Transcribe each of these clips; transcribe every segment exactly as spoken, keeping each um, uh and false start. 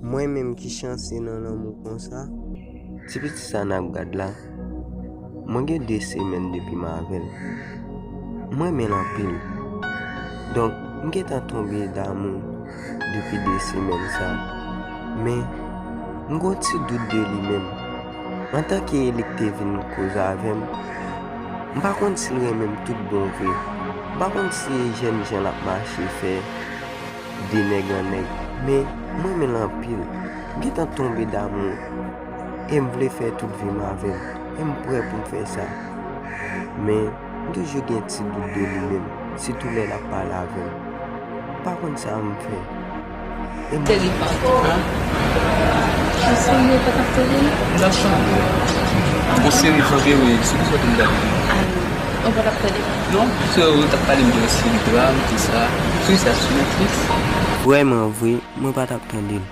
Mwen menm ki chanse nan lanmou konsa. Ti pitit sa n ap gad la, mwen gen de semèn depi m avè l. M renmen l anpil. Donk, m gentan tonbe damou depi de semèn sa. Men, m gon ti dout de li menm. Antanke li k te vin koze avè m, m pa konn si l renmen m tout bon vre. M pa konn si e jènjan l ap mache fè de nèg an nèg. Men, m renmen l anpil. M gentan tonbe damou. E m vle fè tout vi m avè l. E m prè pou m fè sa. Men, m toujou gen ti dout de li menm, sitou lè l ap pale avè m. M pa konn sa m fè. E m Seri fanm. An? Ou serye, ou pa t ap tande l? Nan chan. Ou seri fanm, wi, se pou sa ke m t ap di. Ou pa t ap tande l? Non, se ou t ap pale m de yon seri dram, tout sa. Seri sa sou Netflix. Vrèman vre, mwen pa t ap tande l.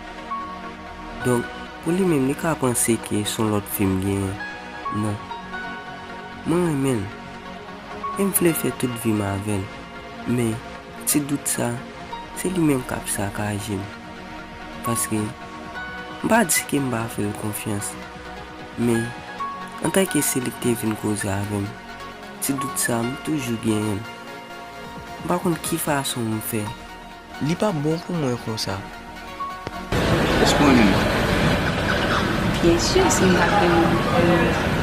Donk, pou li menm, li ka panse ke se yon lòt fi m genyen. Non. Mwen renmen l. E m vle fè tout vi m avè l. Men, ti dout sa, se li menm k ap sakaje m. Paske, m pa di ke m pa fè l konfyans. Men, antanke se li k te vin koze avè m, ti dout sa, m toujou genyen l. M pa konn ki fason m fè. Li p ap bon pou mwen konsa. Èske w renmen m? Byen si, si m pa t renmen w,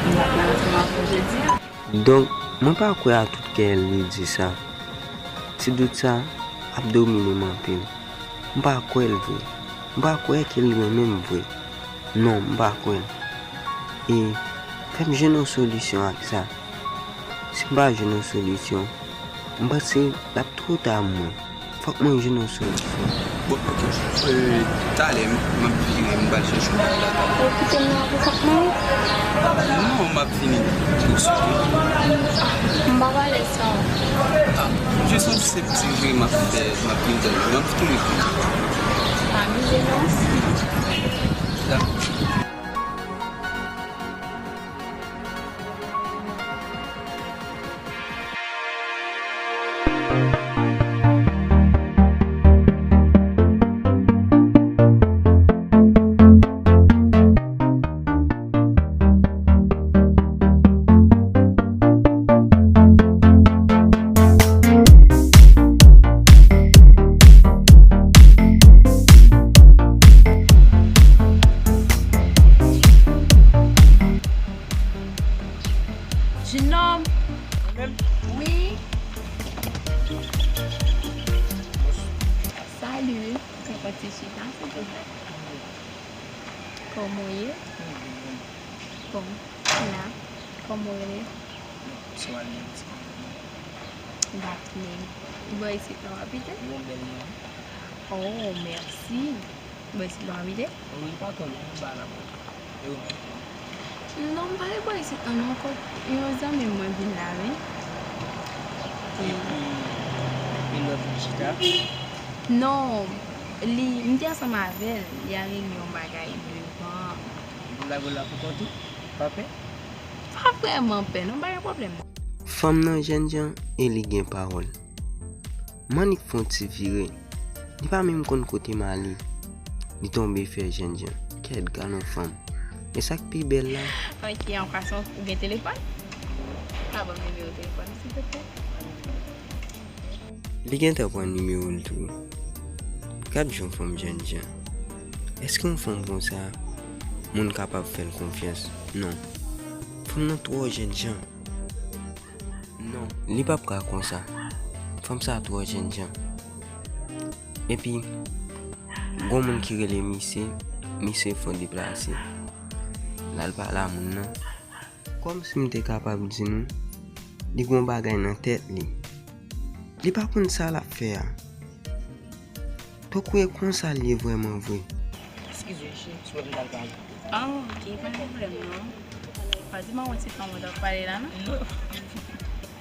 m t ap nan ansanm avè w jodi a. Donk, mwen pa kwè a tout kè li di sa. Ti dout sa ap domine m anpil. M pa kwè l vre. M pa kwè ke l renmen m vre. Non, m pa kwè l. E fè m jwenn yon solisyon ak sa. Si m pa jwenn yon solisyon, m panse l ap twò ta pou mwen. Fòk mwen jwenn yon solisyon. Bon, ok. Euh, talè, m, m ap vire, m pral chèche w. Ou kite m nan pou sa k mari? Non, m ap vini tousuit. M pa pale sa. Ah, jis yon senp ti vire m ap fè, m ap vin tann ou. M ap tounen kounye a. Pa bliye non. Dakò. Jenòm. Mwen menm? Wi. Salut. Sa pa ti chita, silvouplè? Kòman w ye? Bon, la. Kòman w rele? Daphne. Bò isit la w abite? Yon bèl non. Oh, mèsi. Bò isit la w abite? Wi, pa twò lwen, anba la mwen. E ou menm? Non, m pa rebò isit la non, kot yon zanmi mwen vin la, wi. Epi, epi lòt vin chita? Non, li, m te ansanm avè l, li al regle yon bagay devan. Epi lage w la pou kont ou? Pa pè? Pa vrèman pè non, m pa gen pwoblèm non. Fanm nan jènjan e li gen pawòl. M annik fè yon ti vire. Li pa menm konn kote m ale. Li tonbe fè jènjan. Kèt, gad yon fanm. E sa k pi bèl la. Ok, an pasan, ou gen telefòn? Ka ban m nimewo telefòn ou, silvouplè? Li gentan pran nimewo l tou. Gad jan yon fanm jènjan. Èske yon fanm konsa, moun kapab fè l konfyans? Non. Fanm nan twò jènjan. Non, li p ap ka konsa. Fanm sa twò jènjan. Epi, gon moun ki rele misye, misye fò deplase. L al pale a moun nan. Kòmsi m te kapab di nou, li gon bagay nan tèt li. Li pa konn sa l ap fè a. Tankou e konsa l ye vrèman vre. Eskize, cheri, si w wè m t al pale. Ah, ok, pa gen pwoblèm non. Pa di m a wè ti fanm ou t ap pale la non. Non.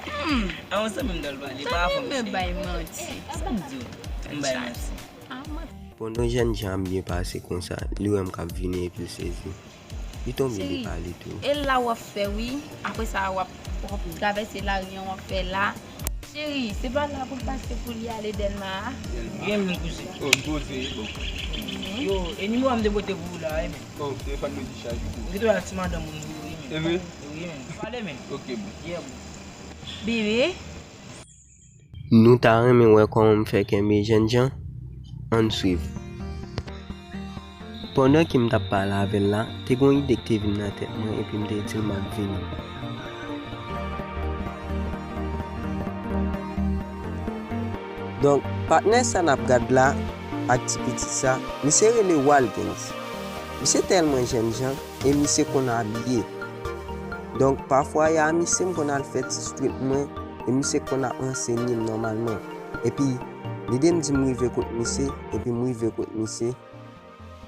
Hmm. A yon zanmi m t al pale, pa avè m, cheri. Sa renmen bay manti. Sa m di w? M bay manti. Ah, manti. Pandan jènjan ap byen pase konsa, li wè m k ap vini epi l sezi. Li tonbe, li pale tou. Cheri, e la w ap fè wi. Apre sa, w ap, w ap travèse lari an, w ap fè la. Cheri, se pa la pou l pase pou li ale Dèlma a? Byen, m poze. Oh, m poze, bon. Mhm. Oh, e nimewo a m te pote pou ou la, wi, men. Oh, telefòn mwen dichaj, wi, bro. M kite w ak ti madanm ou, wi, men. E vre? Wi, men. Pale, men. Ok, bro. Yeah, bro. Bibi. Nou ta renmen wè kòman m fè kenbe jènjan. Ann swiv. Pandan ke m t ap pale avè l la, te gen yon ide ki te vin nan tèt mwen epi m te di l m ap vini. Donk, patnè sa n ap gad la ak ti piti sa, misye rele Walgens. Misye tèlman jènjan e misye konn abiye. Donk, pafwa, e a misye m konn al fè ti street mwen e misye konn ap ansenye m nòmalman. Epi, lide m di m rive kot misye, epi m rive kot misye,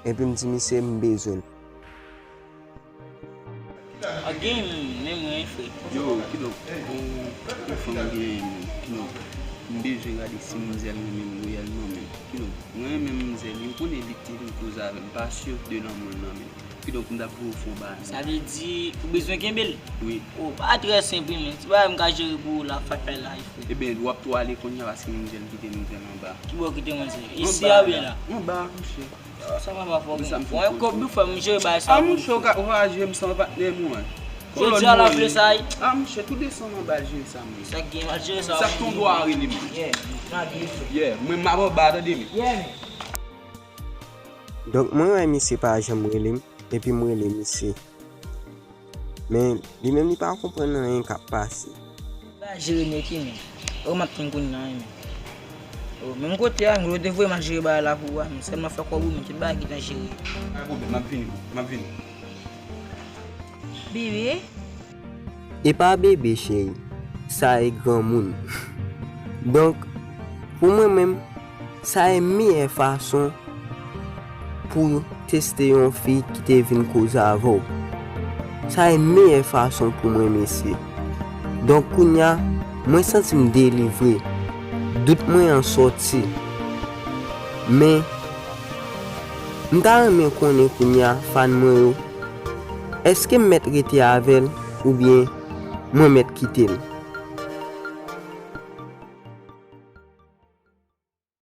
epi m di misye m bezwen l. Ok, men mwen, frè. Yo, kidonk, yon, yon fanm genyen menm, kidonk, m bezwen gade si manzèl renmen m reyèlman menm. Kidonk, mwen renmen manzèl, m konnen li te vin koze avè m, m pa si de lanmou l nan menm. Kidonk, m t ap voye w fè yon bagay. Sa vle di, ou bezwen kenbe l? Wi. Oh, pa trè senp, wi, men ti bagay m ka jere pou ou la, fè fè la, frè. Ebyen, w ap tou ale kounye a paske manzèl kite manzèl anba. Kibò kite manzèl? Isi a oubyen la? Anba, monchè. Sa papa fò gen. Fò yon kòb wi frè m jere bagay sa. A monchè, ou ka, ou pa jere m san patnè m wi. Jodi a la vle sa wi. A monchè, tou desann anba jere sa mwen. Sa k gen mal jere sa. Sa k ton dwa rele m. Yeah, mwen m ap anba tande men. Yeah, men. Donk mwen wè misye pa janm rele m, epi m rele misye. Men, li menm li pa konprann anyen k ap pase. Ba jere nèt wi men. Ou m ap tann kounye a wi men. Oh, menm kote a, menm kote voye m al jere bagay la pou ou a, men sèlman fè kòb ou men tout bagay gentan jere. Pa gen pwoblèm, m ap vini, m ap vini. Bibi? E pa bebe, cheri. Sa e granmoun. Donk, pou mwen menm, sa e meyè fason pou teste yon fi ki te vin koze avè w. Sa e meyè fason pou mwen, mesye. Donk, kounye a, mwen santi m delivre. Dout mwen an sòti. Men, m ta renmen konnen kounye a, fan mwen yo, èske m mèt rete avè l oubyen mwen mèt kite l?